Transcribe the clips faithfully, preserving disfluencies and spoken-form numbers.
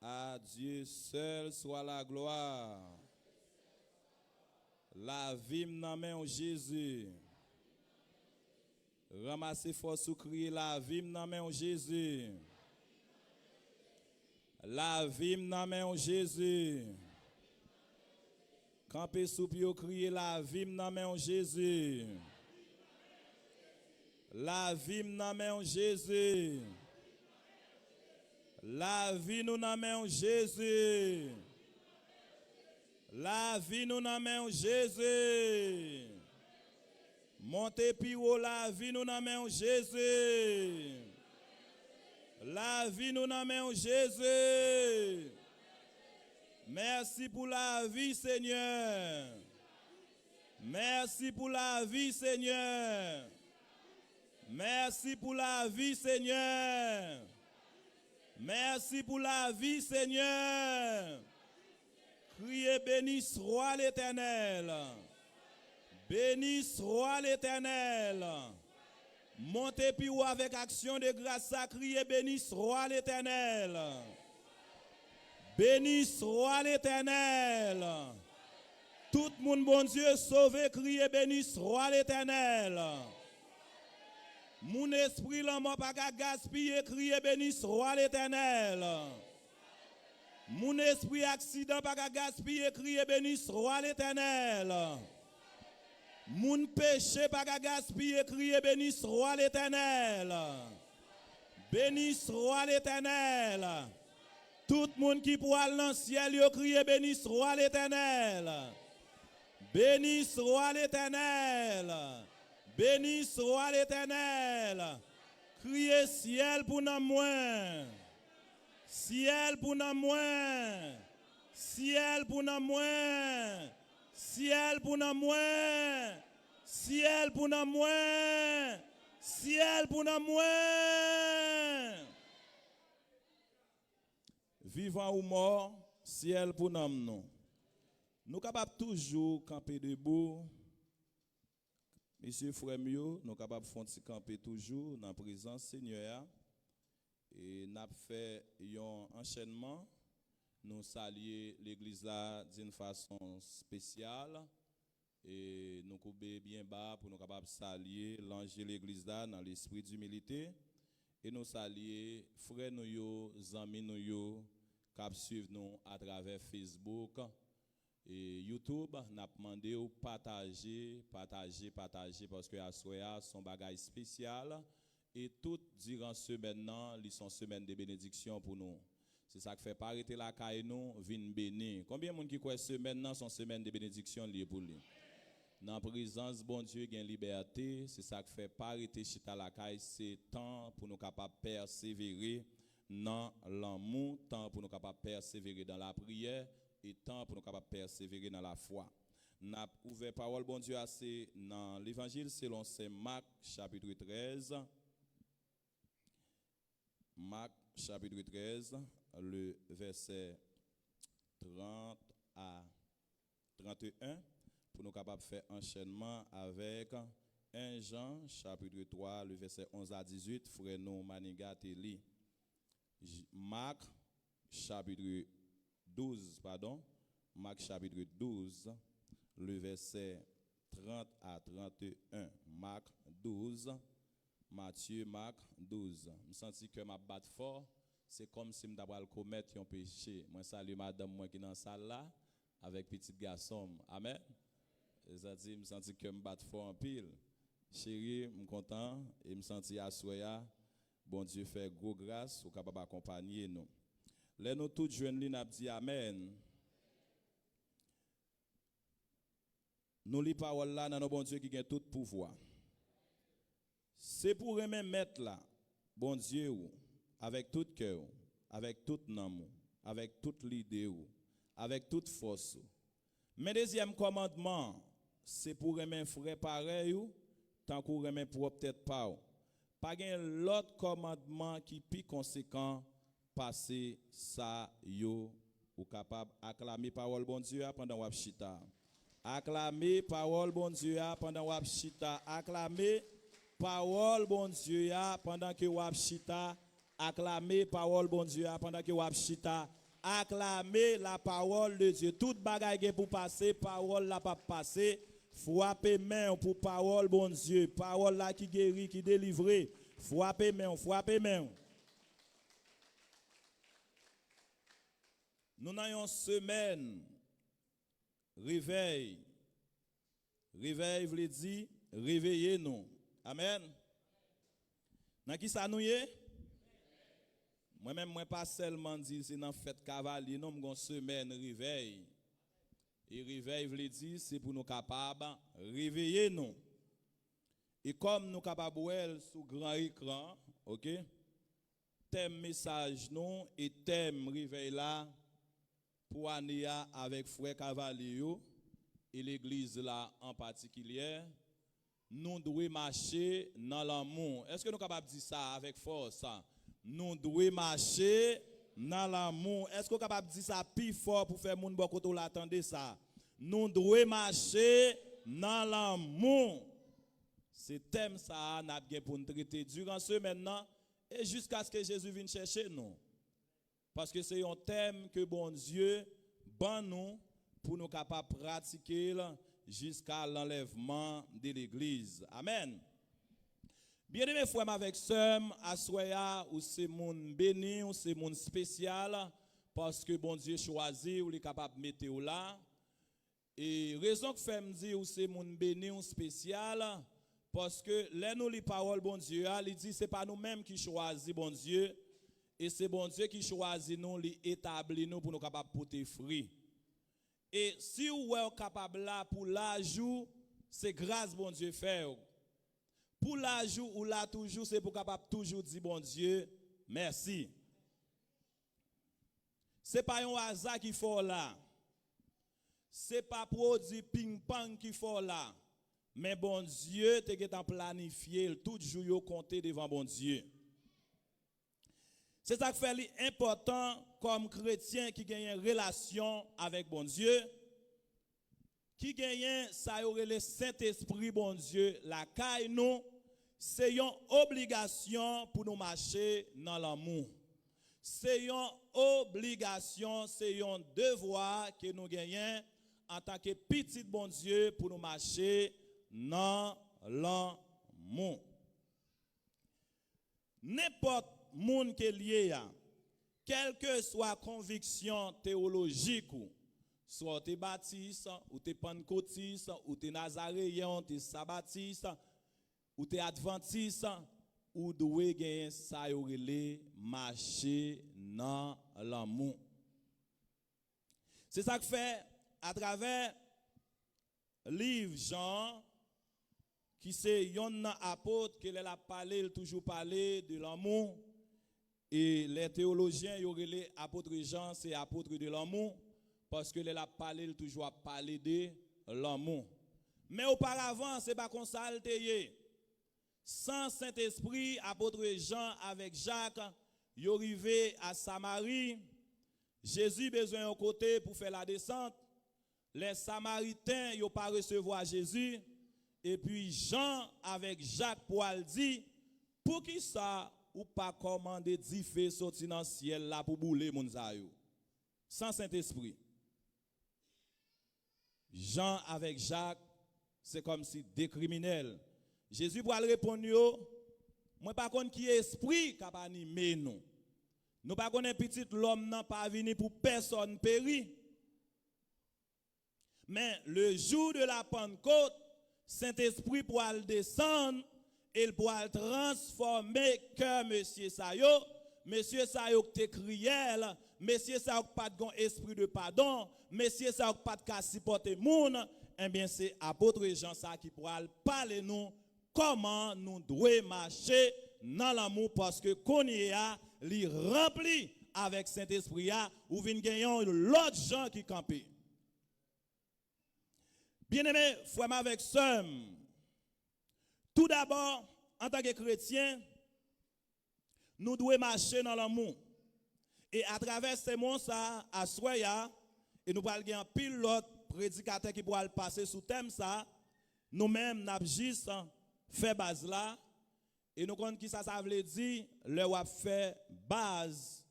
À Dieu seul soit la gloire. Lavi m nan men w, Jezi. Ranmase fòs ou, kriye: Lavi m nan men w, Jezi. Lavi m nan men w, Jezi. Kanpe sou pye w, kriye: Lavi m nan men w, Jezi. Lavi m nan men w, Jezi. Lavi nou nan men w, Jezi. Lavi nou nan men w, Jezi. Monte pi wo, lavi nou nan men w, Jezi. Lavi nou nan men w, Jezi. Mèsi pou lavi, Senyè. Mèsi pou lavi, Senyè. Mèsi pou lavi, Senyè. Mèsi pou lavi, Senyè. Kriye: Beni swa Letènèl. Beni swa Letènèl. Monte pi wo avèk aksyon de gras sa, kriye: Beni swa Letènèl. Beni swa Letènèl. Tout moun Bondye sove, kriye: Beni swa Letènèl. Moun espri lanmò pa ka gaspiye, kriye: Beni swa Letènèl. Moun espri aksidan pa ka gaspiye, kriye: Beni swa Letènèl. Moun peche pa ka gaspiye, kriye: Beni swa Letènèl. Beni swa Letènèl. Tout moun ki pral nan syèl yo, kriye: Beni swa Letènèl. Beni swa Letènèl. Beni swa Letènèl. Kriye: Syèl pou nanm mwen. Syèl pou nanm mwen. Syèl pou nanm mwen. Syèl pou nanm mwen. Syèl pou nanm mwen. Syèl pou nanm mwen. Vivan ou mò, syèl pou nanm nou. Nou kapab toujou kanpe debou. Mesye, frè m yo, nou kapab fè yon ti kanpe toujou nan prezans Senyè a. E n ap fè yon anchènman. Nou salye legliz la d'une façon spéciale. E nou koube byen ba pou nou kapab salye lanj de legliz la nan lespri dimilite. E nou salye frè nou yo, zanmi nou yo k ap swiv nou atravè Facebook e YouTube. N ap mande w pataje, pataje, pataje, paske aswè a se yon bagay espesyal. E tout diran semèn nan, li se yon semèn de benediksyon pou nou. Se sa k fè, pa rete lakay nou, vin beni. Konbyen moun ki kwè semèn nan se yon semèn de benediksyon li ye pou li? Nan prezans Bondye gen libète, se sa k fè, pa rete chita lakay, se tan pou nou kapab pèsevere nan lanmou, tan pou nou kapab pèsevere nan lapriyè, e tan pou nou kapab pèsevere nan lafwa. N ap ouvè pawòl Bondye a, se nan Levanjil selon Sen Mak, chapitre trèz. Mak, chapitre trèz, le vèsè trant a trant e en, pou nou kapab fè anchènman avèk en Jan, chapitre twa, le vèsè onz a dizuit, frè nou Maniga te li. J-, Mak, chapitre douz, padon, Mak, chapitre douz, le vèsè trant a trant e en. Mak douz, Matye, Mak douz. M santi kè m ap bat fò, se kòmsi m ta pral komèt yon peche. Mwen salye madanm mwen ki nan sal la, avèk pitit gason m. Amèn. E sa di, m santi kè m bat fò anpil. Cheri, m kontan, e m santi aswè a, Bondye fè gwo gras, ou kapab akonpanye nou. Lè nou tout jwenn li, n ap di amèn. Nou li pawòl la nan non Bondye ki gen tout pouvwa. Se pou renmen Mèt la, Bondye w, avèk tout kè w, avèk tout nanm ou, avèk tout lide w, avèk tout fòs ou. Men dezyèm kòmandman an, se pou renmen frè parèy ou, tankou w renmen pwòp tèt pa w. Pa gen lòt kòmandman ki pi konsekan pase sa yo. Ou kapab aklame pawòl Bondye a pandan w ap chita. Aklame pawòl Bondye a pandan w ap chita. Aklame pawòl Bondye a pandan ke w ap chita. Aklame pawòl Bondye a pandan ke w ap chita. Aklame la parole de Dieu. Tout bagay gen pou pase, pawòl la p ap pase. Frape men w pou pawòl Bondye, pawòl la ki geri, ki delivre. Frape men w, frape men w. Nou nan yon semèn revèy. Revèy vle di reveye nou. Amèn. Nan ki sa nou ye? Mwen menm, mwen pa sèlman di se nan fèt Kavalye, non, m gon semèn revèy. E revèy vle di se pou nou kapab reveye nou. E kòm nou kapab wè l sou gran ekran, oke? Tèm mesaj nou e tèm revèy la pou ane a avèk frè Kavalye yo e legliz la an patikilyè, nou dwe mache nan lanmou. Èske nou kapab di sa avèk fòs? Nou dwe mache nan lanmou. Èske w kapab di sa pi fò pou fè moun bò kote w la tande sa? Nou dwe mache nan lanmou. Se tèm sa a n ap gen pou n trete diran semèn nan e jiskaske Jezi vin chèche nou. Paske se yon tèm ke Bondye ban nou pou nou kapab pratike l jiska lanlèvman de legliz. Amèn. Byeneme frè m avèk sè m, aswè a, ou se moun beni, ou se moun espesyal, paske Bondye chwazi w, li kapab mete w la. E rezon k fè m di ou se moun beni, ou espesyal, paske lè nou li pawòl Bondye a, li di se pa nou menm ki chwazi Bondye, e se Bondye ki chwazi nou, li etabli nou pou nou kapab pote fwi. E si w wè w kapab la pou laj ou, se gras Bondye fè w. Pou laj ou, ou la toujou, se pou w kapab toujou di Bondye mèsi. Se pa yon aza ki fè w la. Se pa pwodui pingpang ki fè w la. Men Bondye te gentan planifye l, tout jou yo konte devan Bondye. Se sa k fè li enpòtan kòm kretyen ki genyen relasyon avèk Bondye, ki genyen sa yo rele Sentespri Bondye lakay nou, se yon obligasyon pou nou mache nan lanmou. Se yon obligasyon, se yon devwa ke nou genyen antanke pitit Bondye pou nou mache nan lanmou. Nenpòt moun ke l ye a, kèlkeswa konviksyon teyolojik ou, swa w te batis, ou te pannkotis, ou te nazareyen, ou te sabatis, ou te advantis, ou dwe genyen sa yo rele mache nan lanmou. Se sa k fè, atravè liv Jan an, ki se yonn nan apot ke lè l ap pale, l toujou pale de lanmou. E lè teyolojyen yo rele apot Jan, se apot de lanmou, paske lè l ap pale, l toujou ap pale de lanmou. Men oparavan, se pa konsa l te ye. San Sentespri, apot Jan avèk Jak, yo rive a Samari. Jezi bezwen yon kote pou fè ladesant. Lè Samariten yo pa resevwa Jezi, epi Jan avèk Jak pwal di, poukisa ou pa kòmande dife soti nan syèl la pou boule moun sa yo? San Sentespri. Jan avèk Jak, se kòmsi de kriminèl. Jezi pral reponn yo, mwen pa konn ki espri k ap anime nou. Nou pa konnen Pitit Lòm nan pa vini pou pèsòn peri. Men, le jour de la Pentecôte, Sentespri pral desann e l pral transfòme kè mesye sa yo, mesye sa yo k te kriyèl, mesye sa yo k pa t gon espri de padon, mesye sa yo k pa t ka sipòte moun, enben, se apot Jan sa ki pral pale nou kòman nou dwe mache nan lanmou, paske kounye a, li ranpli avèk Sentespri a, ou vin gen yon lòt Jan ki kanpe. Byeneme, frè m avèk sè m, toudabò, antanke kretyen, nou dwe mache nan lanmou. E atravè sèmon sa a, aswè a, e nou pral gen anpil lòt predikatè ki pral pase sou tèm sa a, nou menm, n ap jis fè baz la, e nou konn kisa sa vle di lè w ap fè baz,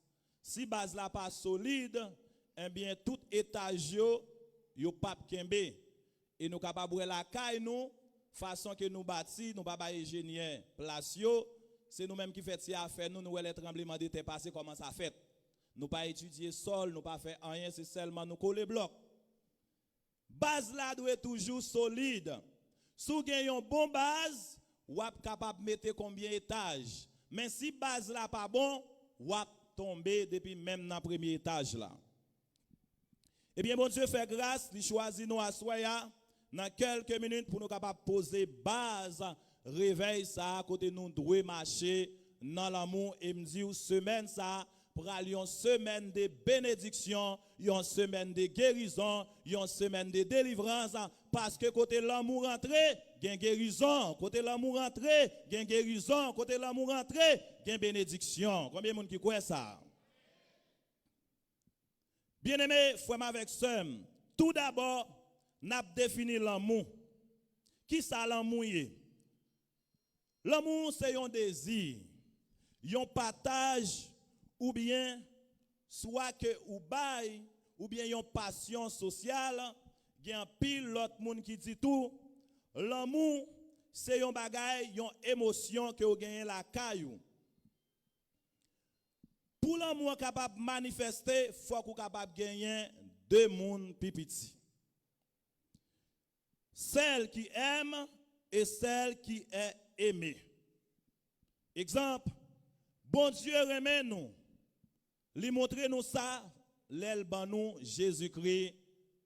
Si baz la pa solid, ebyen, tout etaj yo, yo p ap kenbe. E nou kapab wè lakay nou, fason ke nou bati, nou pa bay enjenyè plas yo, se nou menm ki fè ti afè nou, nou wè lè tranblemanntè pase kòman sa fèt. Nou pa etidye sòl, nou pa fè anyen, se sèlman nou kole blòk. Baz la dwe toujou solid. Si w gen yon bon baz, w ap kapab mete konbyen etaj. Men si baz la pa bon, w ap tonbe depi menm nan premye etaj la. Ebyen, Bondye fè gras, li chwazi nou aswè a, nan kèlke minit pou nou kapab poze baz revèy sa a kote nou dwe mache nan lanmou. E m di w, semèn sa a pral yon semèn de benediksyon, yon semèn de gerizon, yon semèn de delivrans, paske kote lanmou rantre, gen gerizon, kote lanmou rantre, gen gerizon, kote lanmou rantre, gen benediksyon. Konbyen moun ki kwè sa? Byeneme, frè m avèk sè m, toudabò, n ap defini lanmou. Kisa lanmou ye? Lanmou se yon dezi, yon pataj, oubyen swa ke ou bay, oubyen yon pasyon sosyal. Gen anpil lòt moun ki di tou, lanmou se yon bagay, yon emosyon ke w genyen lakay ou. Pou lanmou an kapab manifeste, fòk ou kapab genyen de moun pi piti. Celle qui aime et celle qui est aimée. Egzanp, Bondye renmen nou. Li montre nou sa lè l ban nou Jezikri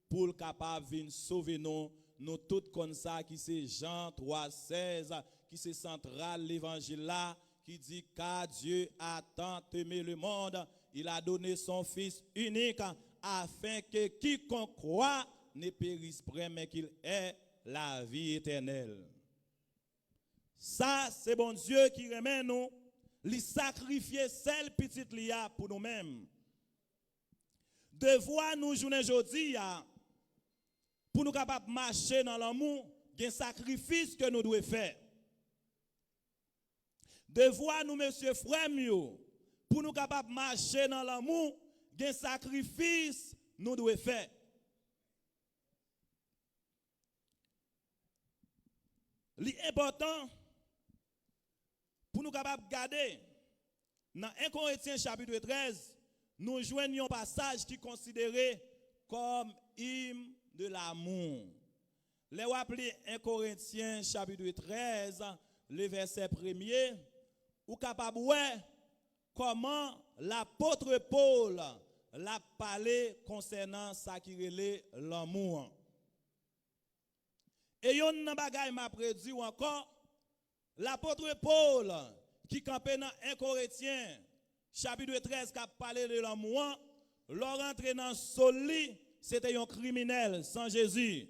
pou l kapab vin sove nou. Nou tout konn sa ki se Jan twa sèz, ki se santral levanjil la, ki di, Car Dieu a tant aimé le monde, il a donné son Fils unique, afin que quiconque croit ne périsse point, mais qu'il ait la vie éternelle. Sa se Bondye ki renmen nou, li sakrifye sèl pitit li a pou nou menm. Devwa nou jounen jodi a, pou nou kapab mache nan lanmou, gen sakrifis ke nou dwe fè. Devwa nou, mesye, frè m yo, pou nou kapab mache nan lanmou, gen sakrifis nou dwe fè. Li enpòtan pou nou kapab gade nan en Korentyen chapit trèz, nou jwenn yon pasaj ki konsidere kòm hymne de l'amour. Lè w ap li en Korentyen chapit trèz, le vèsè premye, ou kapab wè kòman lapot Pòl l ap pale konsènan sa ki rele lanmou an. E yonn nan bagay m ap redi w ankò, lapot Pòl ki kanpe nan en Korentyen, chapit trèz, k ap pale de lanmou an, lè w rantre nan soul li, se te yon kriminèl san Jezi.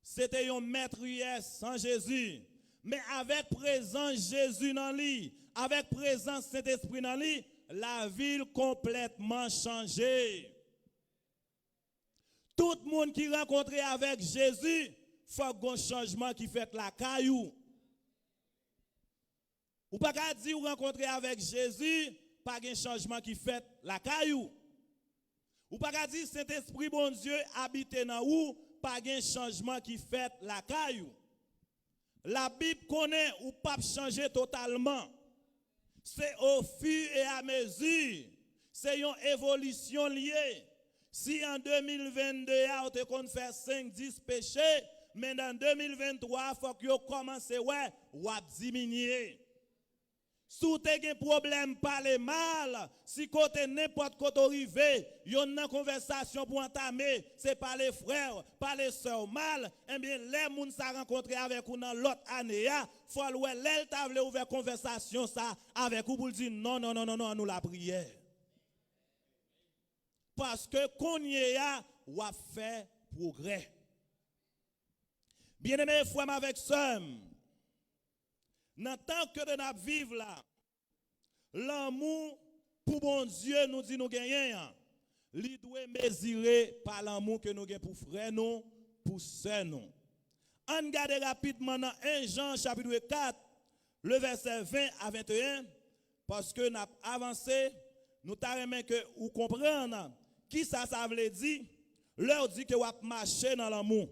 Se te yon mètriyè san Jezi. Men avèk prezans Jezi nan li, avèk prezans Sentespri nan li, lavi l konplètman chanje. Tout moun ki rankontre avèk Jezi, fòk gon chanjman ki fèt lakay ou. Ou pa ka di ou rankontre avèk Jezi, pa gen chanjman ki fèt lakay ou. Ou pa ka di Sentespri Bondye abite nan ou, pa gen chanjman ki fèt lakay ou. Labib konnen ou p ap chanje totalman. Se au fur et à mesure. Se yon evolisyon l ye. Si an de mil venn de a, ou te konn fè senk, dis peche, men nan de mil venn twa, fòk yo kòmanse wè w ap diminye. Si w te gen pwoblèm pale mal, si kote nenpòt kote w rive, yonn nan konvèsasyon pou antame, se pale frè w, pale sè w mal, ebyen, lè moun sa rankontre avèk ou nan lòt ane a, fò l wè lè l ta vle ouvè konvèsasyon sa avèk ou pou l di, non, non, non, non, non, ann nou lapriyè. Paske kounye a, w ap fè pwogrè. Byeneme frè m avèk sè m, nan tan ke n ap viv la, lanmou pou Bondye nou di nou genyen an, li dwe mezire pa lanmou ke nou gen pou frè nou, pou sè nou. Ann gade rapidman nan en Jan chapit kat, le vèsè ven a venteyen, paske n ap avanse, Nou ta renmen ke ou konprann kisa sa vle di lè w di ke w ap mache nan lanmou.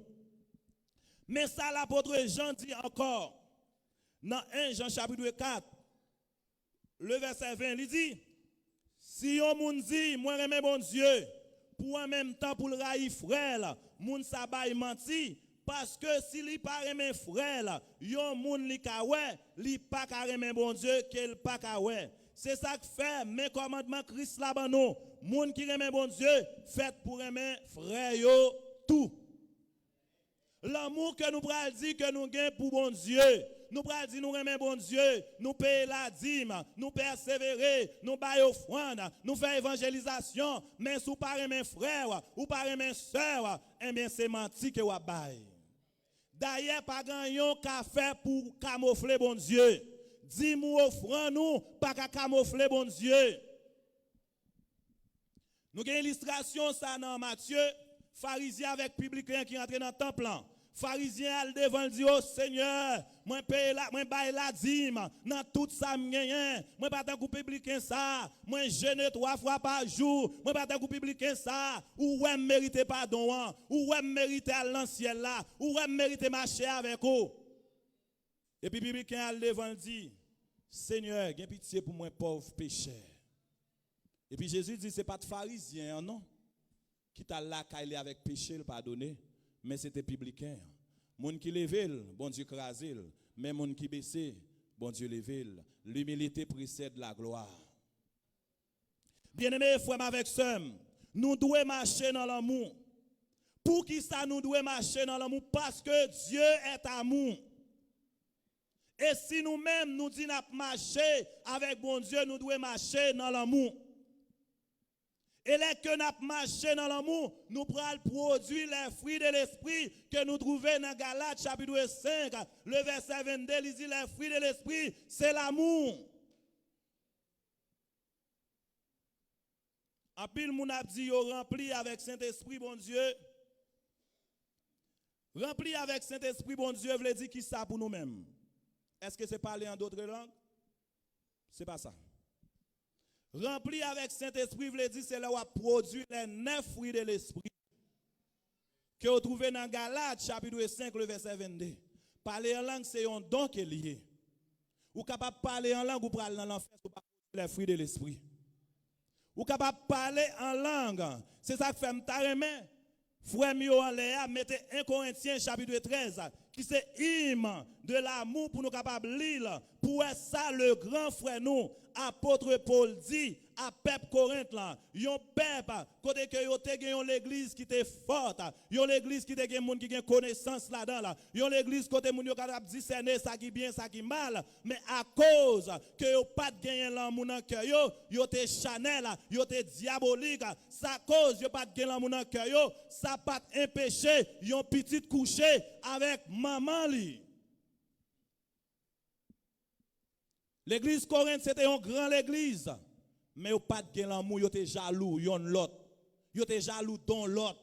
Men sa lapot Jan di ankò nan en Jan chapit kat, le vèsè ven, li di, si yon moun di, mwen renmen Bondye, pou an menm tan pou l rayi frè l, moun sa bay manti, paske si li pa renmen frè l, yon moun li ka wè, li pa ka renmen Bondye ke l pa ka wè. Se sa k fè, men kòmandman Kris la ban nou, moun ki renmen Bondye, fèt pou renmen frè yo tou. Lanmou ke nou pral di ke nou gen pou Bondye. Nou pral di nou renmen Bondye, nou peye ladim, nou pèsevere, nou bay ofrann, nou fè evanjelizasyon, men si w pa renmen frè w, ou pa renmen sè w, enben se manti ke w ap bay. Dayè, pa gen anyen w ka fè pou w kamofle Bondye. Dim ou, ofrann ou pa ka kamofle Bondye. Nou gen ilistrasyon sa nan Matye, Farizyen avèk pibliken an ki rantre nan tanp lan. Farizyen al devan l di, o Senyè, mwen peye la, mwen bay ladim nan tout sa m genyen. Mwen pa tankou pibliken sa, mwen jene twa fwa pa jou. Mwen pa tankou pibliken sa, ou wè m merite padon an, ou wè m merite al nan syèl la, ou wè m merite mache avèk ou. Epi pibliken an al devan l di, Senyè, gen pitye pou mwen pòv pechè. Epi Jezi di se pa t Farizyen an non ki t al lakay li avèk peche l padone, men se te pibliken an. Moun ki leve l, Bondye kraze l, men moun ki bese, Bondye leve l. Limilite presèd laglwa. Byeneme frè m avèk sè m, nou dwe mache nan lanmou. Poukisa nou dwe mache nan lanmou? Paske Dieu est amour. E si nou menm nou di n ap mache avèk Bondye, nou dwe mache nan lanmou. E lè ke n ap mache nan lanmou, nou pral pwodui les fruits de l'esprit ke nou twouve nan Galat chapit senk, le vèsè vennde, li di les fruits de l'esprit, se lanmou. Anpil moun ap di yo ranpli avèk Sentespri Bondye. Ranpli avèk Sentespri Bondye vle di kisa pou nou menm? Èske se pale an dotre lang? Se pa sa. Ranpli avèk Sentespri vle di se lè w ap pwodui les neuf fruits de l'esprit ke w twouve nan Galat chapit senk, le vèsè vennde. Pale an lang se yon don ke l ye. Ou kapab pale an lang, ou pral nan lanfè si w pa pwodui les fruits de l'esprit. Ou kapab pale an lang. Se sa k fè m ta renmen frè m yo anlè a mete en Korentyen chapit trèz, ki se hymne de l'amour pou nou kapab li l, pou wè sa le gran frè nou, apot Pòl di a pèp Korent lan, yon pèp kote ke yo te gen yon legliz ki te fòt, yon legliz ki te gen moun ki gen konesans ladan l, yon legliz kote moun yo kapab disène sa ki byen, sa ki mal, men akoz ke yo pa t genyen lanmou nan kè yo, yo te chanèl, yo te dyabolik, sa koz yo pa t gen lanmou nan kè yo, sa pa t anpeche yon pitit kouche avèk manman li. Legliz Korent se te yon gran legliz, men yo pa t gen lanmou, yo te jalou yonn lòt. Yo te jalou don lòt.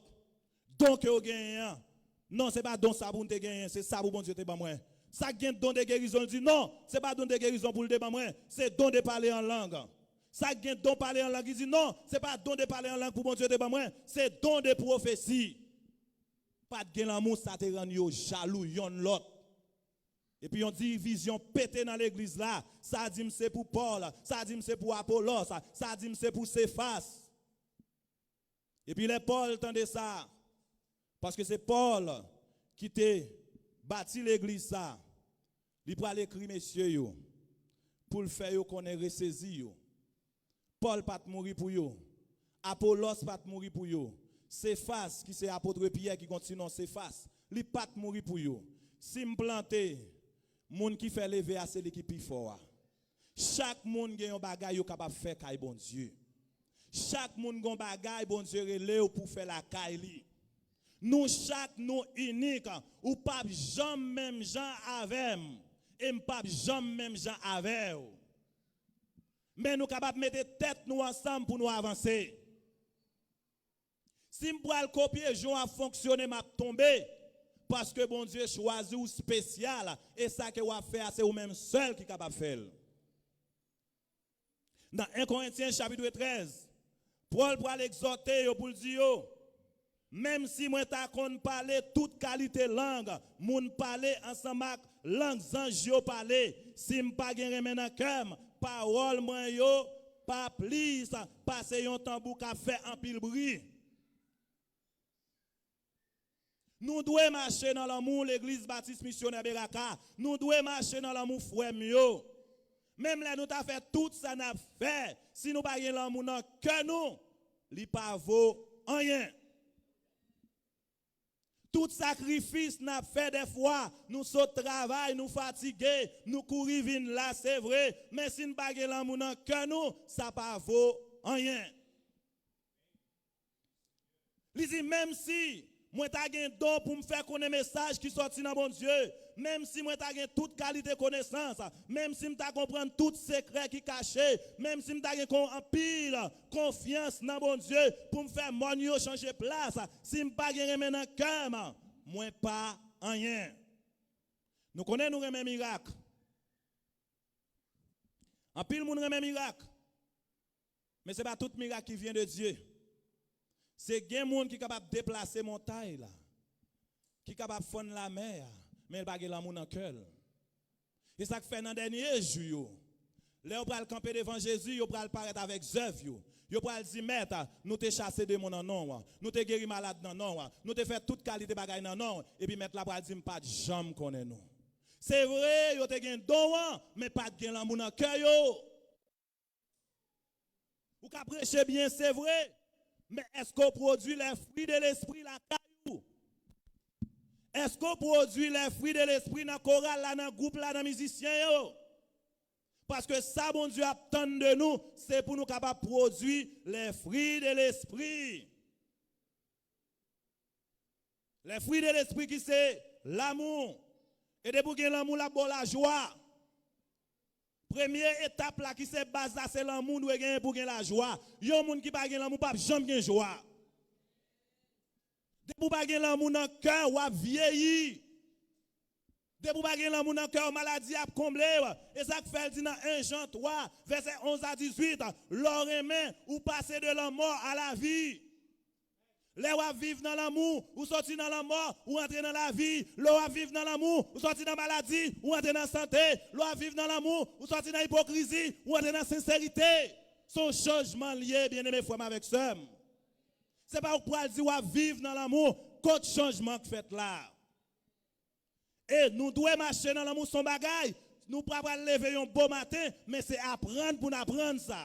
Don ke yo genyen an. Non, se pa don sa pou m te genyen, se sa pou Bondye te ban mwen. Sa k gen don de gerizon, li di, non, se pa don de gerizon pou l te ban mwen, se don de pale an lang. Sa k gen don pale an lang, li di, non, se pa don de pale an lang pou Bondye te ban mwen, se don de pwofesi. Pa t gen lanmou, sa te rann yo jalou yonn lòt. Epi yon divizyon pete nan legliz la. Sa di m se pou Pòl, sa di m se pou Apolòs, sa di m se pou Sefas. Epi lè Pòl tande sa, paske se Pòl ki te bati legliz sa, li pral ekri mesye yo pou l fè yo konnen resezi yo. Pòl pa t mouri pou yo. Apolòs pa t mouri pou yo. Sefas, ki se apot Pyè, ki gon ti non Sefas, li pa t mouri pou yo. Si m plante, moun ki fè leve a, se li ki pi fò a. Chak moun gen yon bagay yo kapab fè kay Bondye. Chak moun gon bagay Bondye rele w pou fè lakay li. Nou chak nou inik. Ou p ap janm menm jan avè m, e m p ap janm menm jan avè w. Men nou kapab mete tèt nou ansanm pou nou avanse. Si m pral kopye jan w ap fonksyone, m ap tonbe, paske Bondye chwazi w espesyal, e sa ke w ap fè a, se ou menm sèl ki kapab fè l. Nan en Korentyen chapit trèz, Pòl pral egzòte yo pou l di yo, menm si mwen ta konn pale tout kalite lang moun pale ansanm ak lang zanj yo pale, si m pa gen renmen nan kè m, pawòl mwen yo pa plis pase yon tanbou k ap fè anpil bri. Nou dwe mache nan lanmou, Legliz Batis Misyonè Beraka. Nou dwe mache nan lanmou, frè m yo. Menm lè nou ta fè tout sa n ap fè, si nou pa gen lanmou nan kè nou, li pa vo anyen. Tout sakrifis n ap fè, dèfwa, nou sot travay, nou fatige, nou kouri vin la, se vre, men si n pa gen lanmou nan kè nou, sa pa vo anyen. Li di, menm si mwen ta gen don pou m fè konnen mesaj ki sòti nan Bondye, menm si mwen ta gen tout kalite konesans, menm si m ta konprann tout sekrè ki kache, menm si m ta gen kon anpil konfyans nan Bondye pou m fè mòn yo chanje plas, si m pa gen renmen nan kè m, mwen pa anyen. Nou konnen nou renmen mirak. Anpil moun renmen mirak. Men se pa tout mirak ki vyen de Dye. Se gen moun ki kapab deplase montay la, ki kapab fann lamè a, men l pa gen lanmou nan kè l. E sa k fè nan dènye jou yo, lè yo pral kanpe devan Jezi, yo pral parèt avèk zèv yo. Yo pral di, Mèt, nou te chase demon nan non w, nou te geri malad nan non w, nou te fè tout kalite bagay nan non w, epi Mèt la pral di, m pa t janm konnen nou. Se vre, yo te gen don an, men pa t gen lanmou nan kè yo. Ou ka preche byen, se vre, men èske w pwodui les fruits de l'esprit lakay ou? Èske w pwodui les fruits de l'esprit nan koral la, nan gwoup la, nan mizisyen yo? Paske sa Bondye ap tann de nou, se pou nou kapab pwodui les fruits de l'esprit. Les fruits de l'esprit ki se lanmou. E depi w gen lanmou, l ap ba w lajwa. Premye etap la ki se baz la, se lanmou w dwe genyen pou w gen lajwa. Yon moun ki pa gen lanmou p ap janm gen jwa. Depi w pa gen lanmou nan kè w, w ap vyeyi. Depi w pa gen lanmou nan kè w, maladi ap konble w. E sa k fè l di nan en Jan twa, vèsè onz a dizuit, lè w renmen, ou pase de lanmò a lavi. Lè w ap viv nan lanmou, ou soti nan lanmò, ou antre nan lavi. Lè w ap viv nan lanmou, ou soti nan maladi, ou antre nan sante. Lè w ap viv nan lanmou, ou soti nan ipokrizi, ou antre nan senserite. Se yon chanjman l ye, byeneme frè m avèk sè m. Se pa ou k pral di w ap viv nan lanmou, kot chanjman k fèt la? E nou dwe mache nan lanmou, se yon bagay. Nou pa pral leve yon bon maten, men se aprann pou n aprann sa.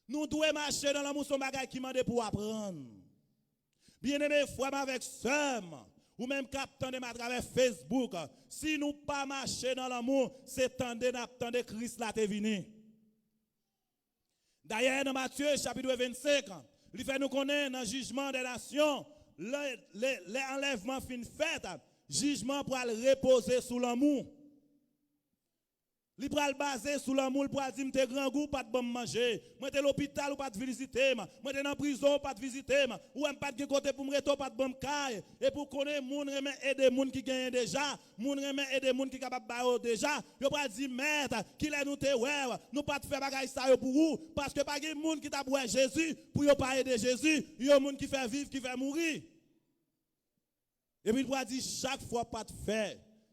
Nou dwe mache nan lanmou, se yon bagay ki mande pou w aprann. Byeneme frè m avèk sè m, ou menm k ap tande m atravè Facebook, si nou pa mache nan lanmou, se tande n ap tande Kris la te vini. Dayè, nan Matye chapit vennsenk, li fè nou konnen nan jijman dè nasyon, lè, lè, lè anlèvman fin fèt, jijman pral repoze sou lanmou. Li pral baze sou lanmou, li pral di, m te grangou, ou pa t ban m manje. Mwen te lopital, ou pa t vizite m. Mwen te nan prizon, ou pa t vizite m. Ou wè m pa t gen kote pou m rete, ou pa t ban m kay. Epi w konnen moun renmen ede moun ki genyen deja. Moun renmen ede moun ki kapab ba yo deja. Yo pral di, Mèt, kilè nou te wè w? Nou pa t fè bagay sa yo pou ou. Paske pa gen moun ki t ap wè Jezi pou yo pa ede Jezi. Yon moun ki fè viv, ki fè mouri. Epi l pral di, chak fwa w pa t fè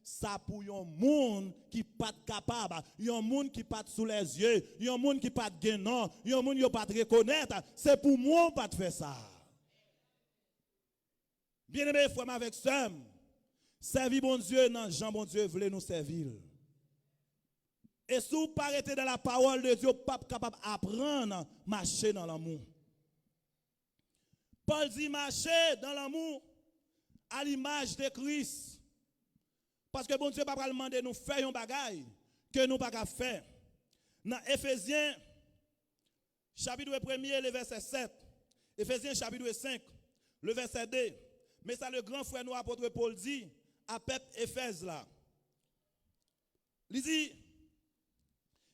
sa pou yon moun ki pa t kapab, yon moun ki pa t sou lèzye, yon moun ki pa t gen non, yon moun yo pa t rekonèt, se pou mwen w pa t fè sa. Byeneme frè m avèk sè m, sèvi Bondye nan jan Bondye vle nou sèvi l. E si w pa rete dans la parole de Dieu, w p ap kapab aprann mache nan lanmou. Pòl di, mache dans l'amour, à l'image de Christ. Paske Bondye pa pral mande nou fè yon bagay ke nou pa ka fè. Nan Efezyen, chapit premye, le vèsè sèt. Efezyen, chapit senk, le vèsè de. Men sa le gran frè nou, apot Pòl, di a pèp Efèz la. Li di,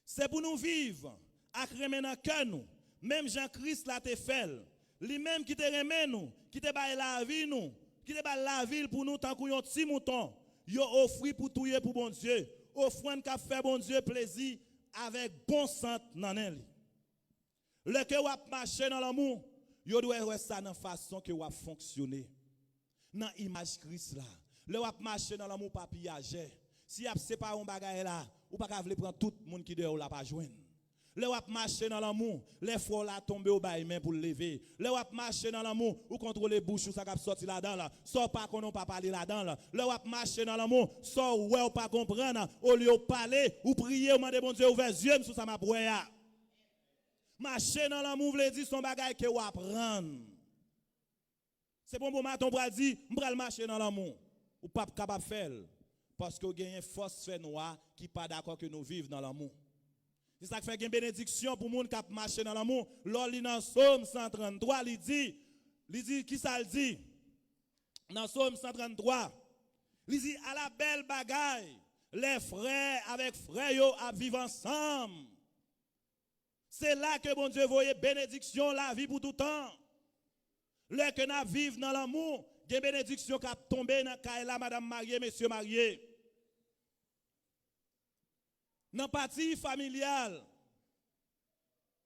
se pou nou viv ak renmen nan kè nou, menm jan Kris la te fè l. Li menm ki te renmen nou, ki te bay lavi nou, ki te bay lavi l pou nou tankou yon ti mouton yo ofri pou touye pou Bondye, ofrann k ap fè Bondye plezi avèk bon sant nan nen li. Lè ke w ap mache nan lanmou, yo dwe wè sa nan fason ke w ap fonksyone, nan imaj Kris la. Lè w ap mache nan lanmou, w pa piyajè. Si y ap separe yon bagay la, ou pa ka vle pran tout moun ki dèyè w la pa jwenn. Lè w ap mache nan lanmou, lè frè w la tonbe, w bay men pou l leve. Lè w ap mache nan lanmou, ou kontwole bouch ou, sa k ap sòti ladan l. Sa w pa konnen, w pa pale ladan l. Lè w ap mache nan lanmou, sa w wè, w pa konprann, olye w pale, ou priye, w mande Bondye ouvè zye m sou sa m ap wè a. Mache nan lanmou vle di se yon bagay ke w aprann. Se pa yon bon maten w pral di, "M pral mache nan lanmou." Ou p ap kapab fè l, paske w genyen fòs fènwa ki pa dakò ke nou viv nan lanmou. Se sa k fè gen benediksyon pou moun k ap mache nan lanmou. Lè w li nan Sòm san tranntwa, li di, li di, kisa l di? Nan Sòm san tranntwa, li di, "Ala bèl bagay, lè frè avèk frè yo ap viv ansanm." Se la ke Bondye voye benediksyon lavi pou toutan. Lè ke n ap viv nan lanmou, gen benediksyon k ap tonbe nan kay la, madanm marye, mesye marye. Nan pati familyal,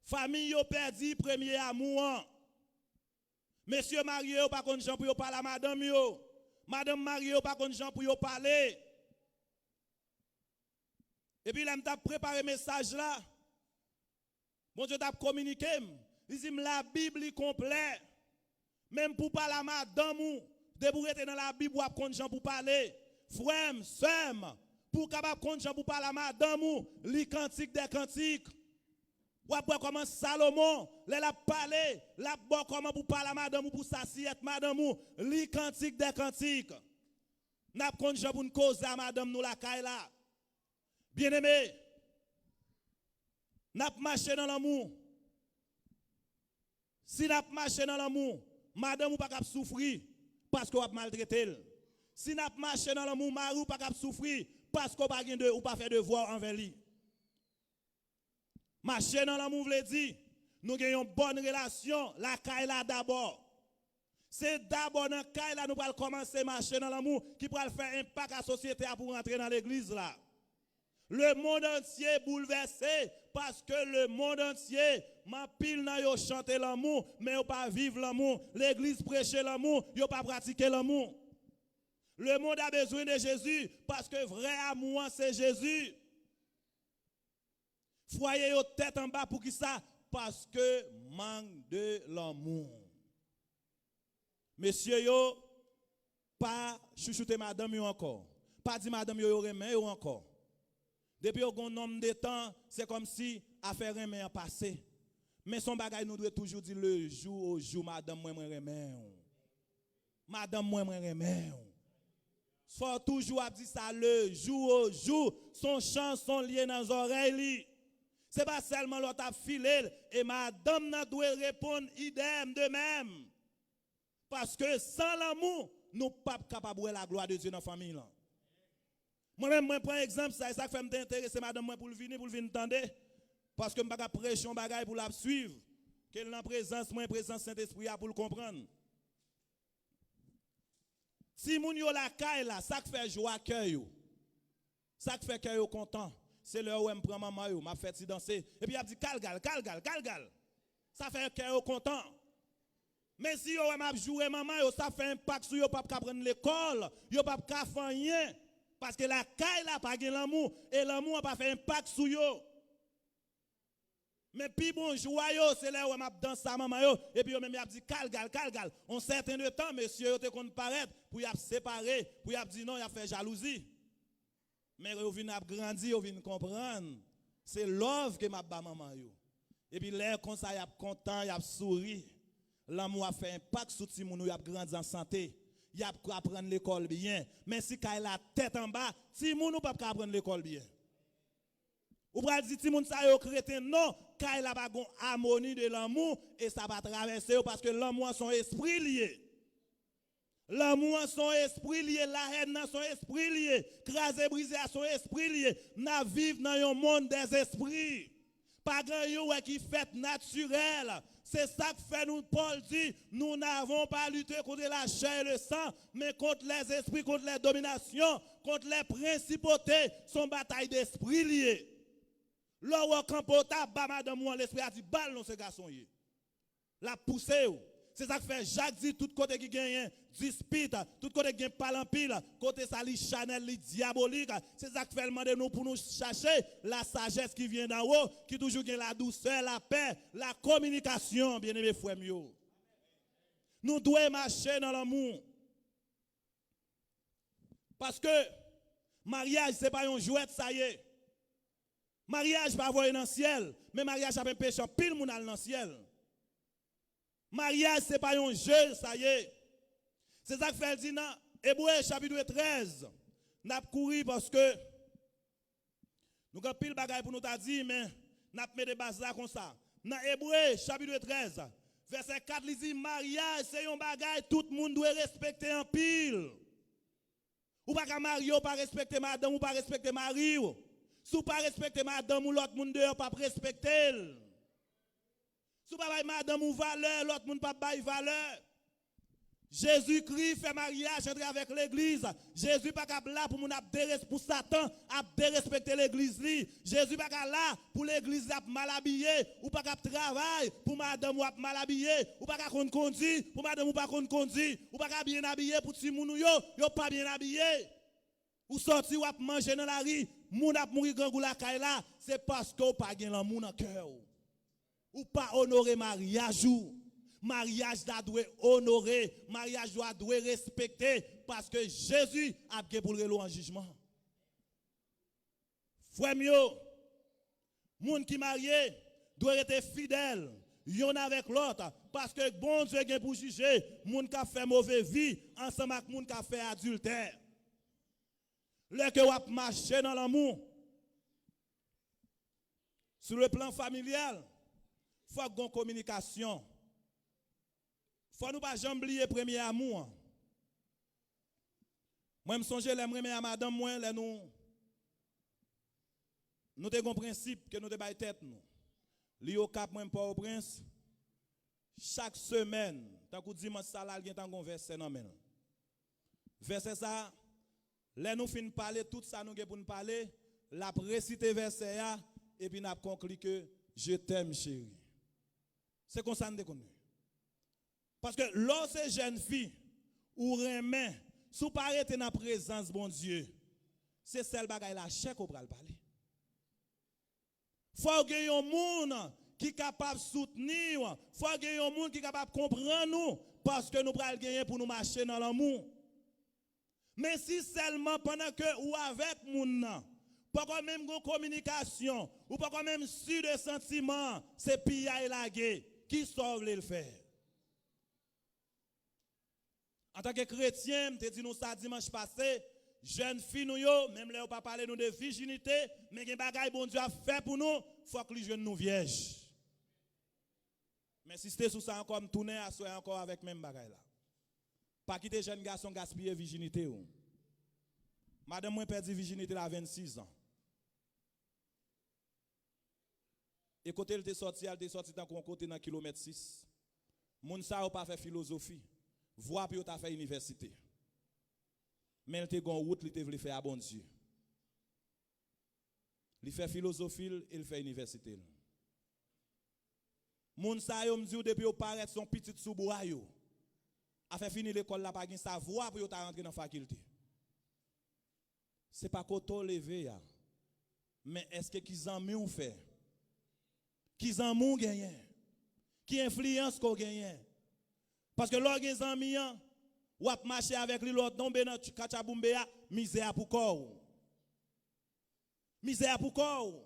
fanmi yo pèdi premye amou an. Mesye marye yo pa konn jan pou yo pale a madanm yo. Madanm marye yo pa konn jan pou yo pale. Epi lè m t ap prepare mesaj la, Bondye t ap kominike m. Li di m, "Labib li konplè. Menm pou pale a madanm ou, depi w rete nan Labib, w ap konn jan pou pale." Frè m, sè m, pou w kapab konn jan pou pale a madanm ou, li Kantik dè Kantik. W ap wè kòman Salomon, lè l ap pale, l ap ba w kòman pou pale a madanm ou, pou sasiyèt madanm ou, li Kantik dè Kantik. N ap konn jan pou n koze a madanm nou lakay la. Byeneme, n ap mache nan lanmou. Si n ap mache nan lanmou, madanm ou pa k ap soufri paske w ap maltrete l. Si n ap mache nan lanmou, mari w pa k ap soufri paske w pa gen de, ou pa fè devwa w anvè li. Mache nan lanmou vle di, nou gen yon bòn relasyon lakay la dabò. Se dabò nan kay la nou pral kòmanse mache nan lanmou ki pral fè enpak a sosyete a pou rantre nan legliz la. Lemonn antye boulvèse paske lemonn antye, anpil nan yo chante lanmou, men yo pa viv lanmou. Legliz preche lanmou, yo pa pratike lanmou. Le monde a besoin de Jésus paske vrè amou an se Jezi. Fwaye yo tèt anba, poukisa? Paske mank de lanmou. Mesye yo, pa chouchoute madanm yo ankò. Pa di madanm yo yo renmen yo ankò. Depi yo gon nonm de tan, se kòmsi afè renmen an pase. Men se yon bagay nou dwe toujou di, le jou o jou, madanm mwen, mwen renmen w. Madanm mwen, mwen renmen w. Fò w toujou ap di sa, le jou o jou, se yon chan, se yon lye nan zòrèy li. Se pa sèlman lè w t ap file l, e madanm nan dwe reponn idèm de menm. Paske san lanmou, nou p ap kapab wè laglwa de Dye nan fanmiy lan. Mwen menm, mwen pran egzanp sa, e sa k fè m te enterese madanm mwen pou l vini, pou l vin tande. Paske m pa ka preche yon bagay pou l ap swiv. Ke l nan prezans mwen, prezans Sentespri a pou l konprann. Timoun yo lakay la, sa k fè jwa kè yo, sa k fè kè yo kontan, se lè yo wè m pran manman yo, m ap fè ti danse, epi y ap di, "Kalgal, kalgal, kalgal." Sa fè kè yo kontan. Men si yo wè m ap joure manman yo, sa ap fè enpak sou yo, yo p ap ka pran lekòl, yo p ap ka fè anyen. Paske lakay la pa gen lanmou, e lanmou an pa fè enpak sou yo. Men pi bon jwa yo, se lè yo wè m ap danse a manman yo, epi yo menm y ap di, "Kalgal, kalgal." On sèten de tan, mesye yo te konn parèt pou y ap separe, pou y ap di non, y ap fè jalouzi. Men yo vin ap grandi, yo vin konprann. Se love ke m ap ba manman yo. Epi lè konsa, y ap kontan, y ap souri. Lanmou ap fè enpak sou timoun ou, y ap grandi an sante. Y ap aprann lekòl byen. Men si kay la tèt anba, timoun ou p ap ka aprann lekòl byen. Ou pral di timoun sa yo kreten, non, kay la pa gon amoni de lanmou, e sa pa travèse yo, paske lanmou an se yon espri l ye. Lanmou an se yon espri l ye, lahèn nan se yon espri l ye, kraze brize a se yon espri l ye. N ap viv nan yon mond dèzespri. Pa gen anyen w wè ki fèt natirèl. Se sa k fè nou, Pòl di, nous n'avons pas à lutter contre la chair et le sang, mais contre les esprits, contre les dominations, contre les principautés. Se yon batay despri l ye. Lè w wè w kanpe, w ta ba madanm ou an, lespri a di, "Ba l non, se gason w ye." L ap pouse w. Se sa k fè Jak di, tout kote ki genyen dispit, tout kote ki gen pale anpil, kote sa li chanèl, li dyabolik. Se sa k fè l mande nou pou nou chache la sagesse qui vient d'en haut, ki toujou gen la douceur, la paix, la communication, byeneme frè m yo. Nou dwe mache nan lanmou. Paske maryaj se pa yon jwèt sa ye. Maryaj pa voye nan syèl, men maryaj ap enpeche anpil moun al nan syèl. Maryaj se pa yon je sa ye. Se sa k fè l di nan Ebre chapit trèz, n ap kouri paske nou gen anpil bagay pou nou ta di, men n ap mete baz la konsa. Nan Ebre chapit trèz, vèsè kat, li di, maryaj se yon bagay tout moun dwe respekte anpil. Ou pa ka marye, ou pa respekte madanm, ou pa respekte mari w. Si w pa respekte madanm ou, lòt moun deyò p ap respekte l. Si w pa bay madanm ou valè, lòt moun p ap bay valè. Jezikri fè maryaj antre avèk legliz. Jezi pa ka ap la pou moun ap deres-, pou Satan ap derespekte legliz li. Jezi pa ka la pou legliz li ap mal abiye. Ou pa ka ap travay pou madanm ou ap mal abiye. Ou pa ka konn kondi pou madanm ou pa konn kondi. Ou pa ka byen abiye pou timoun ou yo, yo pa byen abiye. Ou sòti, w ap manje nan lari, moun ap mouri grangou lakay la, se paske w pa gen lanmou nan kè w. Ou pa onore maryaj ou. Maryaj la dwe onore, maryaj la dwe respekte, paske Jezi ap gen pou l rele w an jijman. Frè m yo, moun ki marye dwe rete fidèl yonn avèk lòt, paske Bondye gen pou jije moun k ap fè move vi ansanm ak moun k ap fè adiltè. Lè ke w ap mache nan lanmou, sou le plan familial, fòk gon kominikasyon. Fò nou pa janm bliye premye amou an. Mwen, m sonje lè m renmen a madanm mwen, lè nou, nou te gon prensip ke nou te bay tèt nou. Li Okap, mwen, m Pòtoprens. Chak semèn, tankou dimanch sa la, l gentan gon vèsè nan men l. Vèsè sa, lè nou fin pale tout sa nou gen pou n pale, l ap resite vèsè a, epi n ap konkli ke, "Je t'aime, chérie." Se konsa n te konn ye. Paske lè w se jèn fi, ou renmen, si w pa rete nan prezans Bondye, se sèl bagay lachè ke w pral pale. Fò w gen yon moun ki kapab soutni w, fò w gen yon moun ki kapab konprann ou, paske nou pral genyen pou nou mache nan lanmou. Men si sèlman pandan ke ou avèk moun nan, poko menm gon kominikasyon, ou poko menm si de santiman an, se piyay lage, kisa w vle l fè? Antanke kretyen, m te di nou sa dimanch pase, jèn fi nou yo, menm lè yo pa pale nou de vijinite, men gen bagay Bondye ap fè pou nou, fòk li jwenn nou vyèj. M ensiste sou sa ankò, m tounen aswè ankò avèk menm bagay la. Pa kite jèn gason gaspiye vijinite w. Madanm mwen pèdi vijinite l a vennsis an. E kote l te sòti a, l te sòti tankou yon kote nan kilomèt sis. Moun sa yo pa fè filozofi. Vwa pou yo ta fè inivèsite. Men l te gon wout li te vle fè a Bondye. Li fè filozofi l e l fè inivèsite l. Moun sa yo, m di w, depi yo parèt, se yon pitit sou bwa yo. Afè fini lekòl la, pa gen sa vwa pou yo ta rantre nan fakilte. Se pa kote w leve a, men èske ki zanmi w fè? Ki zanmi w genyen? Ki enfliyans ke w genyen? Paske lè w gen zanmi an, w ap mache avèk li, lè w tonbe nan katchaboumbe a, mizè a pou kò w. Mizè a pou kò w.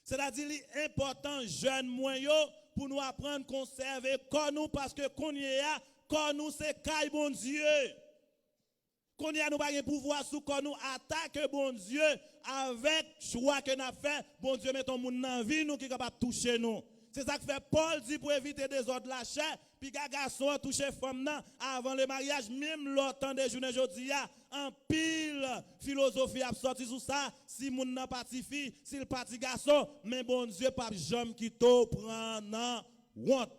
Sètadi li enpòtan, jèn mwen yo, pou nou aprann konsève kò nou, paske kounye a, kò nou se kay Bondye. Kounye a, nou pa gen pouvwa sou kò nou, atake Bondye avèk chwa ke n ap fè. Bondye met yon moun nan vi nou ki kapab touche nou. Se sa k fè Pòl di pou evite dezòd lachè, piga gason an touche fanm nan avan le maryaj. Menm lè w tande jounen jodi a, anpil filozofi ap sòti sou sa, si moun nan pa tifi, si l pa ti gason, men Bondye p ap janm kite w pran nan wont.